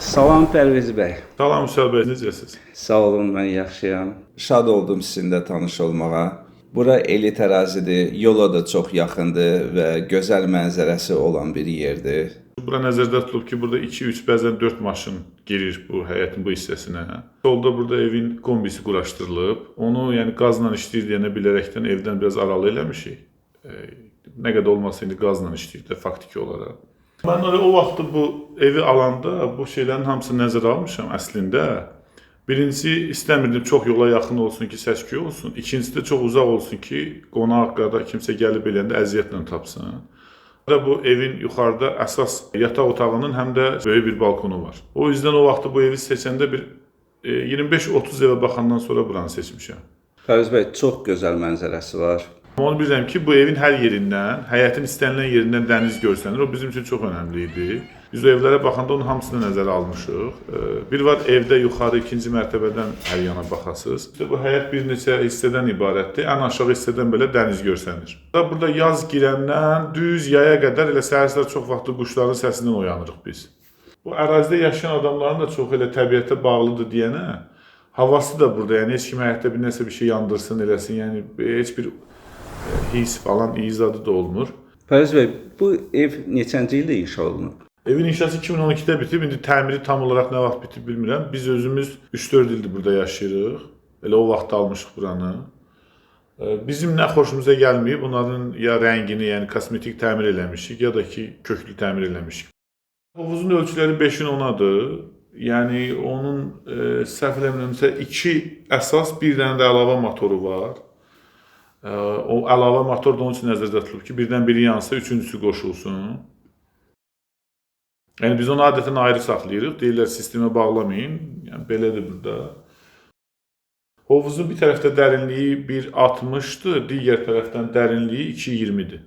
Salam Pərviz bəy. Salam Vüsal bəy, necəsiz? Sağ olun, mən yaxşıyam. Şad oldum sizinlə tanış olmağa. Bura elit ərazidir, yola da çox yaxındır və gözəl mənzərəsi olan bir yerdir. Bura nəzərdə tutulub ki, burada 2, 3, bəzən 4 maşın girir bu həyətin bu hissəsinə. Solda burada evin kombisi quraşdırılıb. Onu yəni qazla işləyir deyənə bilərəkdən evdən biraz aralı eləmişik. Nə qədər olmasa indi qazla işləyir də faktiki olaraq. Mən o vaxtı bu evi alanda bu şeylərin hamısını nəzərə almışam əslində. Birincisi istəmirdim çox yola yaxın olsun ki, səs-küy olsun. İkincisi də çox uzaq olsun ki, qonaq qada kimsə gəlib eləyəndə əziyyətlə tapsın. Bu evin yuxarıda əsas yataq otağının həm də böyük bir balkonu var. O yüzden o vaxtı bu evi seçəndə bir 25-30 evə baxandan sonra buranı seçmişəm. Pərviz bəy, çox gözəl mənzərəsi var. Amma onu bilirəm ki, bu evin hər yerindən, həyətin istənilən yerindən dəniz görsənir. O bizim üçün çox önəmli idi. Biz o evlərə baxanda onun hamısını nəzərə almışıq. Bir var evdə yuxarı ikinci mərtəbədən hər yana baxasınız. İşte bu həyət bir neçə hissədən ibarətdir. Ən aşağı hissədən belə dəniz görsənir. Burada yaz girəndən düz yaya qədər elə səhər-səhər çox vaxtı quşların səsindən oyanırıq biz. Bu ərazidə yaşayan adamların da çox elə təbiətə bağlıdır deyənə, havası da burada, yəni heç kim həyətdə bir nəsə bir şey yandırsın, eləsin, yəni heç bir his falan, iyi zadı da olmur. Pərviz bəy, bu ev neçənci ildə inşa olunub? Evin inşası 2012-də bitib, indi təmiri tam olaraq nə vaxt bitib bilmirəm. Biz özümüz 3-4 ildir burada yaşayırıq. Elə o vaxt almışıq buranı. Bizim nə xoşumuza gəlməyib, bunların ya rəngini, yəni kosmetik təmir eləmişik, ya da ki, köklü təmir eləmişik. Hovuzun ölçüləri 5-in 10-adır. Yəni onun səhv eləmirəmsə 2 əsas, bir dənə də əlavə motoru var. O əlavə motor da onun üçün nəzərdə tutulub ki, birdən biri yansa, üçüncüsü qoşulsun. Yəni biz onu adətən ayrı saxlayırıq. Deyirlər sistemə bağlamayın. Yəni belədir burada. Hovuzun bir tərəfdə dərinliyi 1,60-dır, digər tərəfdən dərinliyi 2,20-dir.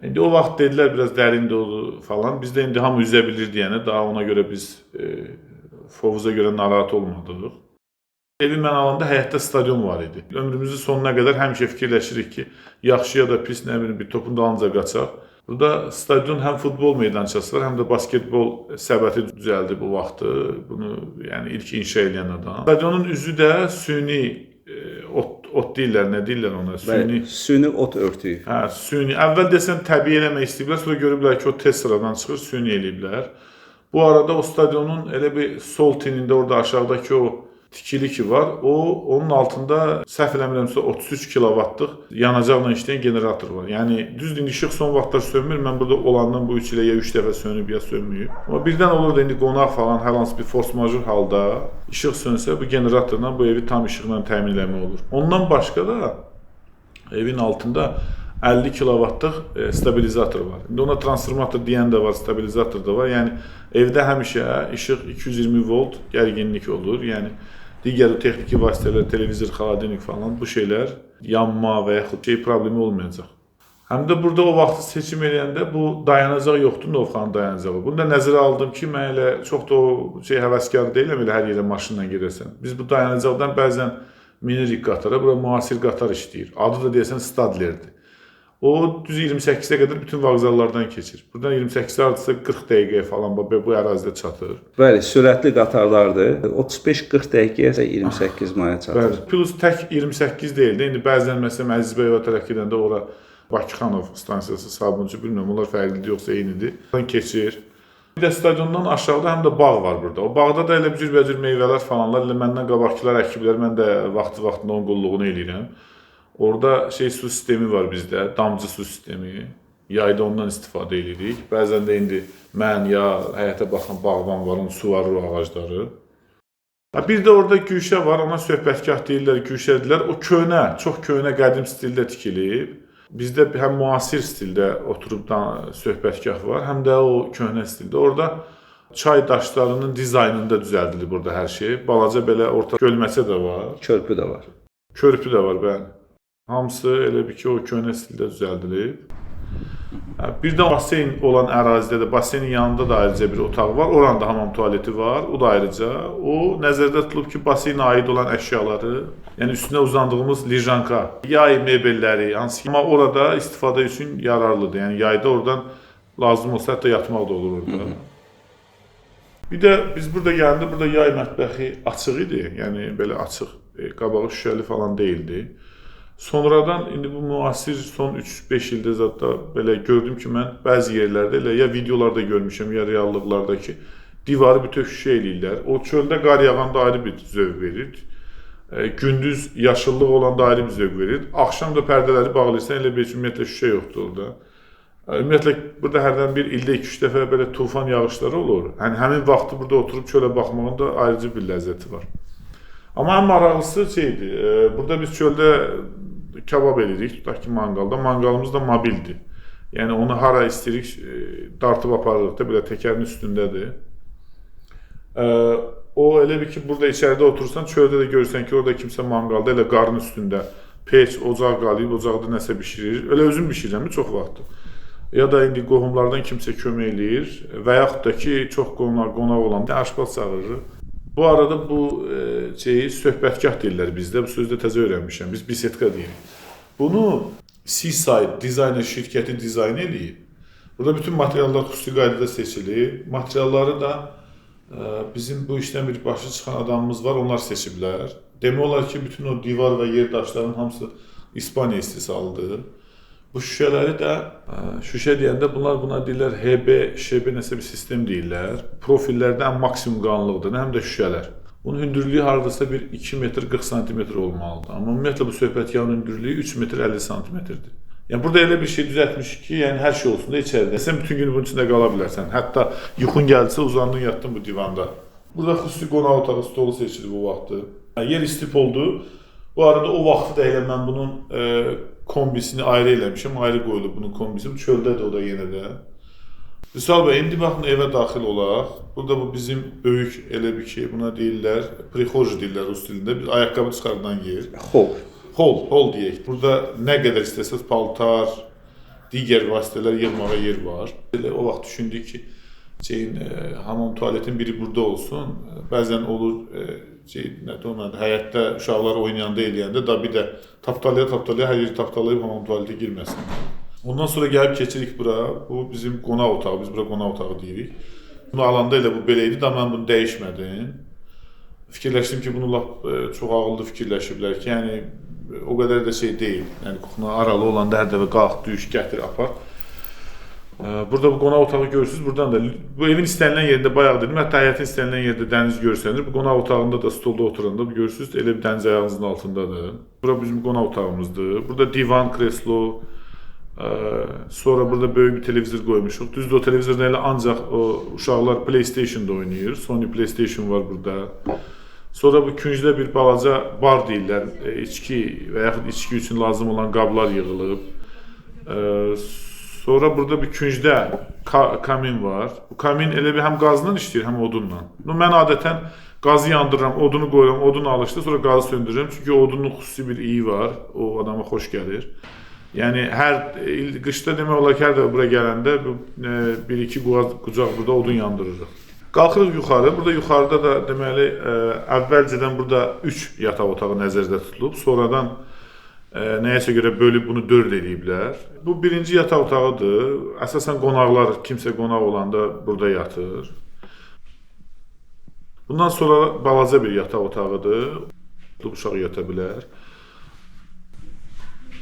İndi o vaxt dedilər biraz dərin olur falan. Biz də indi hamı üzə bilir deyənə, daha ona görə biz hovuza görə narahat olmadıq. Evi mən alanda həyətdə stadion var idi. Ömrümüzün sonuna qədər həmişə fikirləşirik ki, yaxşı ya da pis, nə bilim, bir topun dalınca qaçaq. Burada stadion həm futbol meydançası var, həm də basketbol səbəti düzəldi bu vaxtı. Bunu yəni ilk inşa eləyən adam. Stadionun üzü də süni ot deyirlər, nə deyirlər ona? Süni. Bəli, süni ot örtüyü. Hə, süni. Əvvəl desən təbii eləmək istəyiblər, sonra görüblər ki, o tez sıradan çıxır, süni eləyiblər. Bu arada o stadionun elə bir sol tinində orada aşağıdakı o tikili ki var, o onun altında səhv eləmirəmsə 33 kilovatlıq yanacaqla işləyən generator var. Yəni düzdür, indi işıq son vaxtlar sönmür. Mən burada olandan bu 3 ilə ya 3 dəfə sönüb ya sönməyib. Amma birdən olur da indi qonaq falan hər hansı bir force major halda işıq sönsə bu generatorla bu evi tam işıqla təmin eləmək olur. Ondan başqa da evin altında 50 kilovatlıq stabilizator var. İndi ona transformator deyən də var, stabilizator da var. Yəni evdə həmişə işıq 220 volt gərginlik olur. Yəni digər texniki vasitələr, televizor, xaladenik falan bu şeylər yanma və yaxud şey problemi olmayacaq. Həm də burada o vaxtı seçim eləyəndə bu dayanacaq yoxdur, Novxanın dayanacağı. Bunu da nəzərə aldım ki, mən elə çox da o şey həvəskar deyiləm, elə hər yerə maşınla gedəsən. Biz bu dayanacaqdan bəzən minirik qatara, bura müasir qatar işləyir. Adı da deyəsən Stadlerdir. O düz 28-ə qədər bütün vağzallardan keçir. Buradan 28-ə hardasa 40 dəqiqəyə falan bu ərazidə çatır. Bəli, sürətli qatarlardır. 35-40 dəqiqəyə 28 maya çatır. Bəli, plus tək 28 deyil də. İndi bəzən məsələn Əzizbəyova tərəf gedəndə ora Bakıxanov stansiyası, Sabunçu, bilmirəm, onlar fərqlidir yoxsa eynidir. Buradan keçir. Bir də stadiondan aşağıda həm də bağ var burada. O bağda da elə cürbəcür meyvələr falanlar, elə məndən qabaqkılar əkiblər, mən də vaxtı-vaxtında onun qulluğunu eləyirəm. Orada şey su sistemi var bizdə, damcı su sistemi. Yayda ondan istifadə edirik. Bəzən də indi mən ya həyətə baxan bağban var, onun suvarır o ağacları. Bir də orada güşə var, ona söhbətgah deyirlər, güşə deyirlər. O köhnə, çox köhnə qədim stildə tikilib. Bizdə həm müasir stildə oturub söhbətgah var, həm də o köhnə stildə. Orada çay daşlarının dizaynında düzəldilib burada hər şey. Balaca belə orta gölməçə də var. Körpü də var. Körpü də var, bəli. Hamısı elə bir ki, o köhnə stildə düzəldilib. Bir də baseyn olan ərazidə də, baseynin yanında da ayrıca bir otaq var. Oranda hamam tualeti var, o da ayrıca. O nəzərdə tutulub ki, baseynə aid olan əşyaları, yəni üstünə uzandığımız lijanka, yay mebelləri, hansı ki, amma orada istifadə üçün yararlıdır. Yəni yayda oradan lazım olsa hətta yatmaq da olur orada. Bir də biz burada gələndə burada yay mətbəxi açıq idi. Yəni belə açıq, qabağı şüşəli falan deyildi. Sonradan indi bu müasir son 3-5 ildə zətdə belə gördüm ki, mən bəzi yerlərdə elə ya videolarda görmüşəm, ya reallıqlarda ki, divarı bütöv şüşə eləyirlər. O çöldə qar yağanda ayrı bir zövq verir. Gündüz yaşıllıq olanda ayrı bir zövq verir. Axşam da pərdələri bağlayırsan, elə bir ümumiyyətlə şüşə yoxdur orada. Ümumiyyətlə burada hərdən bir ildə 2-3 dəfə belə tufan yağışları olur. Yəni həmin vaxtı burada oturub çölə baxmağın da ayrıca bir ləzzəti var. Amma ən maraqlısı şeydir. Burada biz çöldə kabab eləyirik, tutaq ki, manqalda. Manqalımız da mobildir. Yəni onu hara istəyirik dartıb aparırıq da, belə təkərin üstündədir. O elə bir ki, burada içəridə oturursan, çöldə də görürsən ki, orada kimsə manqalda elə qarın üstündə peç, ocaq qalıyıb, ocaqda nəsə bişirir. Elə özüm bişirirəm çox vaxtı. Ya da indi qohumlardan kimsə kömək eləyir və yaxud da ki, çox qonaq olanda aşpaz çağırırıq. Bu arada bu şeyi söhbətgah deyirlər bizdə. Bu sözü də təzə öyrənmişəm. Biz bisetka deyirik. Bunu Seaside dizayner şirkəti dizayn eləyib. Burada bütün materiallar xüsusi qaydada seçilir. Materialları da bizim bu işdən bir başı çıxan adamımız var, onlar seçiblər. Demək olar ki, bütün o divar və yer daşlarının hamısı İspaniya istehsalıdır. Bu şüşələri də, şüşə deyəndə bunlar buna deyirlər HB, ŞB nəsə bir sistem deyirlər. Profillərdə ən maksimum qalınlıqdır, həm də şüşələr. Bunun hündürlüyü hardasa bir 2 metr 40 santimetr olmalıdır. Amma ümumiyyətlə bu söhbətgahın hündürlüyü 3 metr 50 santimetrdir. Yəni burada elə bir şey düzəltmiş ki, yəni hər şey olsun da içəridə. Sən bütün gün bunun içində qala bilərsən. Hətta yuxun gəlsə uzandın, yatdın bu divanda. Burada xüsusi qonaq otağı stolu seçildi bu vaxtı. Yer istip oldu. Bu arada o vaxtı da elə mən bunun kombisini ayrı eləmişəm. Ayrı qoyulub bunun kombisi. Bu çöldədir o da yenə də. Vüsal bəy, indi baxın evə daxil olaq. Burada bu bizim böyük elə bir ki, buna deyirlər, prixoji deyirlər rus dilində. Bir ayaqqabı çıxardan yer. Hol. Hol deyək. Burada nə qədər istəsəz paltar, digər vasitələr yığmağa yer var. Elə o vaxt düşündük ki, şeyin, hamam tualetin biri burada olsun. Bəzən olur, həyətdə uşaqlar oynayanda eləyəndə da bir də tapdalaya hər yeri tapdalayıb hamam tualetə girməsin. Ondan sonra gəlib keçirik bura. Bu bizim qonaq otağı, biz bura qonaq otağı deyirik. Bunu alanda elə bu belə idi, da mən bunu dəyişmədim. Fikirləşdim ki, bunu lap çox ağıllı fikirləşiblər ki, yəni o qədər də şey deyil. Yəni kuxuna aralı olanda hər dəfə qalx, düş, gətir, apar. Burada bu qonaq otağı görürsünüz. Buradan da bu evin istənilən yerində bayaq dedim, hətta həyətin istənilən yerdə dəniz görsənir. Bu qonaq otağında da stolda oturanda görürsünüz, elə bir dəniz ayağınızın altındadır. Bura bizim qonaq otağımızdır. Burada divan, kreslo, sonra burada böyük bir televizor qoymuşuq. Düzdür, o televizorda elə ancaq o uşaqlar PlayStation-da oynayır. Sony PlayStation var burada. Sonra bu küncdə bir balaca bar deyirlər. İçki və yaxud içki üçün lazım olan qablar yığılıb. Sonra burada bir küncdə kamin var. Bu kamin elə bir həm qazla işləyir, həm odunla. Mən adətən qazı yandırıram, odunu qoyuram, odun alışdı, sonra qazı söndürürəm. Çünki odunun xüsusi bir iyi var, o adama xoş gəlir. Yəni hər il qışda demək olar ki, hər dəfə bura gələndə bir-iki qucaq burada odun yandırırıq. Qalxırıq yuxarı. Burada yuxarıda da deməli əvvəlcədən burada 3 yataq otağı nəzərdə tutulub. Sonradan nəyəsə görə bölüb bunu 4 eləyiblər. Bu birinci yataq otağıdır. Əsasən qonaqlar, kimsə qonaq olanda burada yatır. Bundan sonra balaca bir yataq otağıdır. Uşaq yata bilər.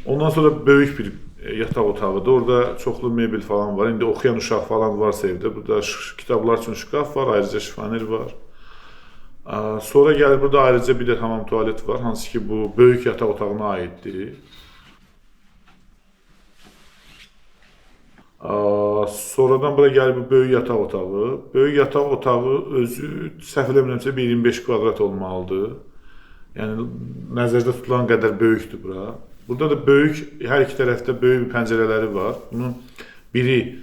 Ondan sonra böyük bir yataq otağıdır. Orada çoxlu mebel falan var. İndi oxuyan uşaq falan varsa evdə, burada kitablar üçün şkaf var, ayrıca şifaner var. Sonra gəlir burada ayrıca bir də hamam tualet var, hansı ki bu böyük yataq otağına aiddir. Sonradan bura gəlir bu böyük yataq otağı. Böyük yataq otağı özü səhv eləmirəmsə 25 kvadrat olmalıdır. Yəni nəzərdə tutulan qədər böyükdür bura. Burada da böyük, hər iki tərəfdə böyük bir pəncərələri var. Bunun biri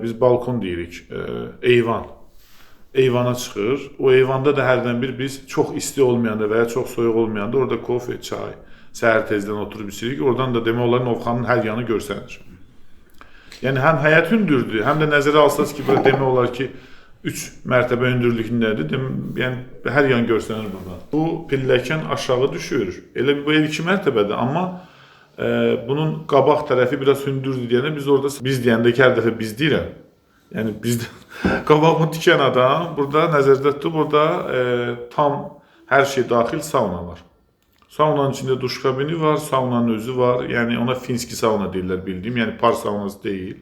biz balkon deyirik, eyvan. Eyvana çıxır. O eyvanda da hərdən bir biz çox isti olmayanda və ya çox soyuq olmayanda orada kofe, çay, səhər tezdən oturub içirik. Oradan da demək olar Novxanın hər yanı görsənir. Yəni həm həyət hündürdür, həm də nəzərə alsaz ki, bura demək olar ki, 3 mərtəbə hündürlüyündədir. Yəni hər yan görsənir buradan. Bu pilləkən aşağı düşür. Elə bu ev 2 mərtəbədir, amma bunun qabaq tərəfi biraz hündürdür deyəndə biz orada, biz deyəndə ki, hər dəfə biz deyirəm. Yəni bizdə qabağımı tikən adam burada nəzərdə tutub, burada tam hər şey daxil sauna var. Saunanın içində duş kabini var, saunanın özü var. Yəni ona finski sauna deyirlər bildiyim, yəni par saunası deyil.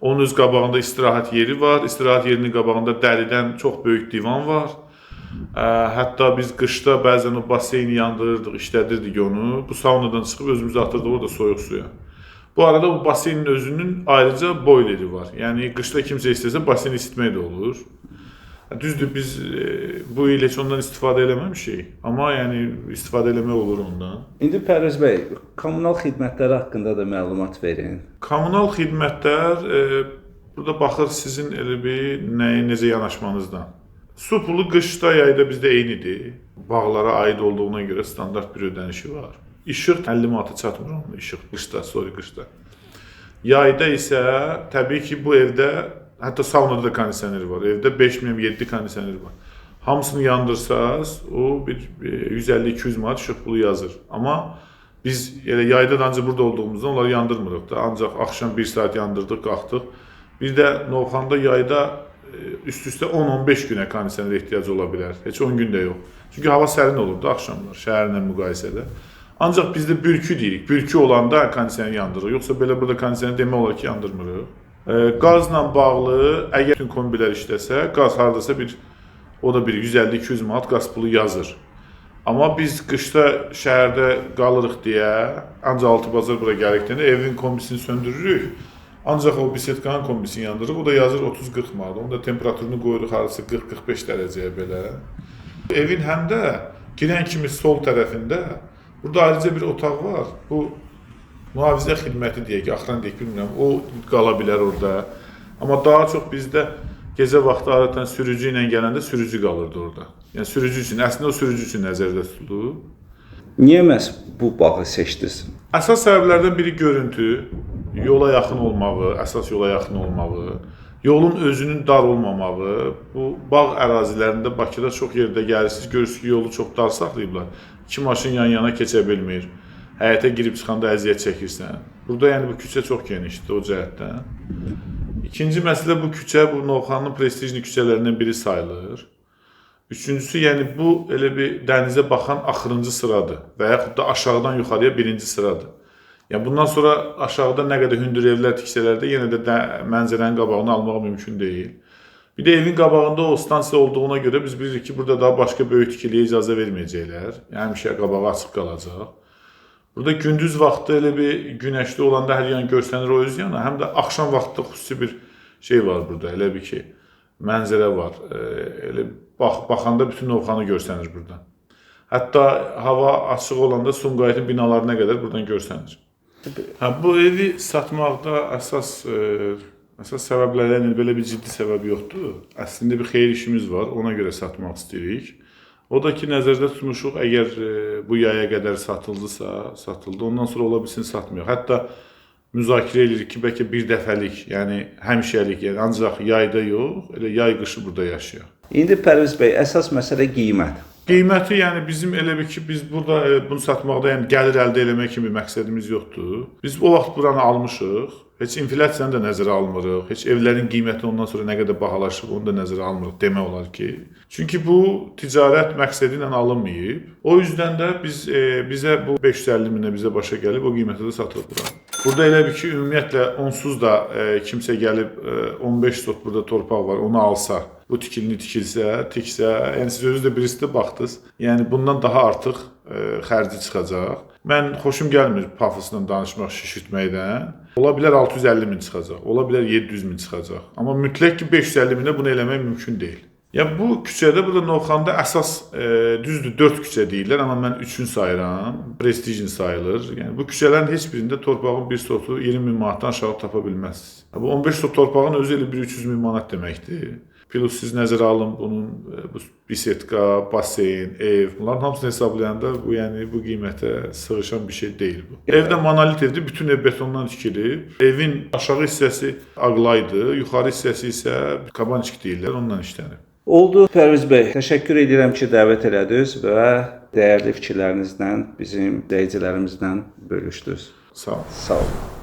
Onun öz qabağında istirahət yeri var. İstirahət yerinin qabağında dəridən çox böyük divan var. Hətta biz qışda bəzən o baseyni yandırırdıq, işlədirdik onu. Bu saunadan çıxıb özümüzü atırdıq orada soyuq suya. Bu arada bu baseynin özünün ayrıca boileri var. Yəni qışda kimsə istəsə baseyni isitmək də olur. Düzdür, biz bu il heç ondan istifadə eləməmişik, amma yəni istifadə eləmək olur ondan. İndi Pərviz bəy, kommunal xidmətləri haqqında da məlumat verin. Kommunal xidmətlər burada baxır sizin elə bir nəyə necə yanaşmanızdan. Su pulu qışda, yayda bizdə eynidir. Bağlara aid olduğuna görə standart bir ödənişi var. İşıq 50 manata çatmır onun işıq qışda, sorry qışda. Yayda isə təbii ki bu evdə hətta saunada da kondisioner var. Evdə 5-7 kondisioner var. Hamısını yandırsaz o bir 150-200 manat işıq pulu yazır. Amma biz elə yayda da ancaq burada olduğumuzdan onları yandırmırıq da. Ancaq axşam 1 saat yandırdıq, qalxdıq. Bir də Novxanda yayda üst-üstə 10-15 günə kondisionerə ehtiyacı ola bilər. Heç 10 gün də yox. Çünki hava sərin olur da axşamlar şəhərlə müqayisədə. Ancaq bizdə bürkü deyirik. Bürkü olanda kondisioner yandırırıq. Yoxsa belə burada kondisioner demək olar ki, yandırmırıq. Qazla bağlı, əgər bütün kombilər işləsə, qaz hardasa bir, o da bir 150-200 manat qaz pulu yazır. Amma biz qışda şəhərdə qalırıq deyə, ancaq Altı Bazar bura gəlirik deyəndə evin kombisini söndürürük. Ancaq o bisetkanın kombisini yandırırıq. O da yazır 30-40 manat. Onun da temperaturunu qoyuruq hardasa 40-45 dərəcəyə belə. Evin həm də girən kimi sol tərəfində burada ayrıca bir otaq var. Bu mühafizə xidməti deyək, axran deyək, bilmirəm, o qala bilər orada. Amma daha çox bizdə gecə vaxtı adətən sürücü ilə gələndə sürücü qalırdı orada. Yəni sürücü üçün, əslində o sürücü üçün nəzərdə tutulub. Niyə məhz bu bağı seçdiniz? Əsas səbəblərdən biri görüntü, yola yaxın olmağı, əsas yola yaxın olmağı, yolun özünün dar olmamağı. Bu bağ ərazilərində Bakıda çox yerdə gəlirsiniz, görürsünüz ki, yolu çox dar saxlayıblar. İki maşın yan-yana keçə bilmir. Həyətə girib çıxanda əziyyət çəkirsən. Burada yəni bu küçə çox genişdir o cəhətdən. İkinci məsələ bu küçə, bu Novxanının prestijli küçələrindən biri sayılır. Üçüncüsü, yəni bu elə bir dənizə baxan axırıncı sıradır və yaxud da aşağıdan yuxarıya birinci sıradır. Yəni bundan sonra aşağıda nə qədər hündür evlər tiksələr də yenə də mənzərənin qabağını almaq mümkün deyil. Bir də evin qabağında o stansiya olduğuna görə biz bilirik ki, burada daha başqa böyük tikiliyə icazə verməyəcəklər. Yəni həmişə qabağı açıq qalacaq. Burada gündüz vaxtı elə bir günəşli olanda hər yan görsənir o öz yana, həm də axşam vaxtı xüsusi bir şey var burada, elə bir ki, mənzərə var. Elə baxanda bütün Novxanı görsənir buradan. Hətta hava açıq olanda Sumqayıtın binalarına qədər buradan görsənir. Hə, bu evi satmaqda əsas səbəblərdən belə bir ciddi səbəb yoxdur. Əslində bir xeyir işimiz var, ona görə satmaq istəyirik. O da ki, nəzərdə tutmuşuq, əgər bu yaya qədər satıldısa, satıldı, ondan sonra ola bilsin satmıyor. Hətta müzakirə edirik ki, bəlkə bir dəfəlik, yəni həmişəlik, yəni ancaq yayda yox, elə yay qışı burada yaşayaq. İndi Pərviz bəy, əsas məsələ qiymət. Qiyməti, yəni bizim elə bir ki, biz burada bunu satmaqda yəni gəlir əldə eləmək kimi məqsədimiz yoxdur. Biz o vaxt buranı almışıq, heç inflyasiyanı da nəzərə almırıq, heç evlərin qiyməti ondan sonra nə qədər bahalaşıb onu da nəzərə almırıq demək olar ki. Çünki bu ticarət məqsədi ilə alınmayıb. O yüzdən də biz bizə bu 550 minə bizə başa gəlib o qiymətə də satılıb bura. Burada elə bir ki, ümumiyyətlə onsuz da kimsə gəlib 15 sot burada torpaq var, onu alsa, bu tikilini tikilsə, tiksə, yəni siz özünüz də birisi də baxdınız. Yəni bundan daha artıq xərci çıxacaq. Mən xoşum gəlmir pafosla danışmaq, şişirtməkdən. Ola bilər 650 min çıxacaq, ola bilər 700 min çıxacaq. Amma mütləq ki 550 minə bunu eləmək mümkün deyil. Yəni bu küçədə, burada Novxanda əsas düzdür 4 küçə deyirlər, amma mən 3-ünü sayıram, prestijli sayılır. Yəni bu küçələrin heç birində torpağın bir sotu 20 min manatdan aşağı tapa bilməzsiniz. Bu 15 sot torpağın özü elə bir 300 min manat deməkdir. Plus siz nəzərə alın bunun bu bisetka, baseyn, ev, bunların hamısını hesablayanda bu yəni bu qiymətə sığışan bir şey deyil bu. Evdə monolit evdir, bütün ev betondan tikilib. Evin aşağı hissəsi ağlaydı, yuxarı hissəsi isə kabançik deyirlər, ondan işlənib. Oldu Pərviz bəy, təşəkkür edirəm ki, dəvət elədiniz və dəyərli fikirlərinizlə bizim izləyicilərimizlə bölüşdünüz. Sağ olun. Sağ olun.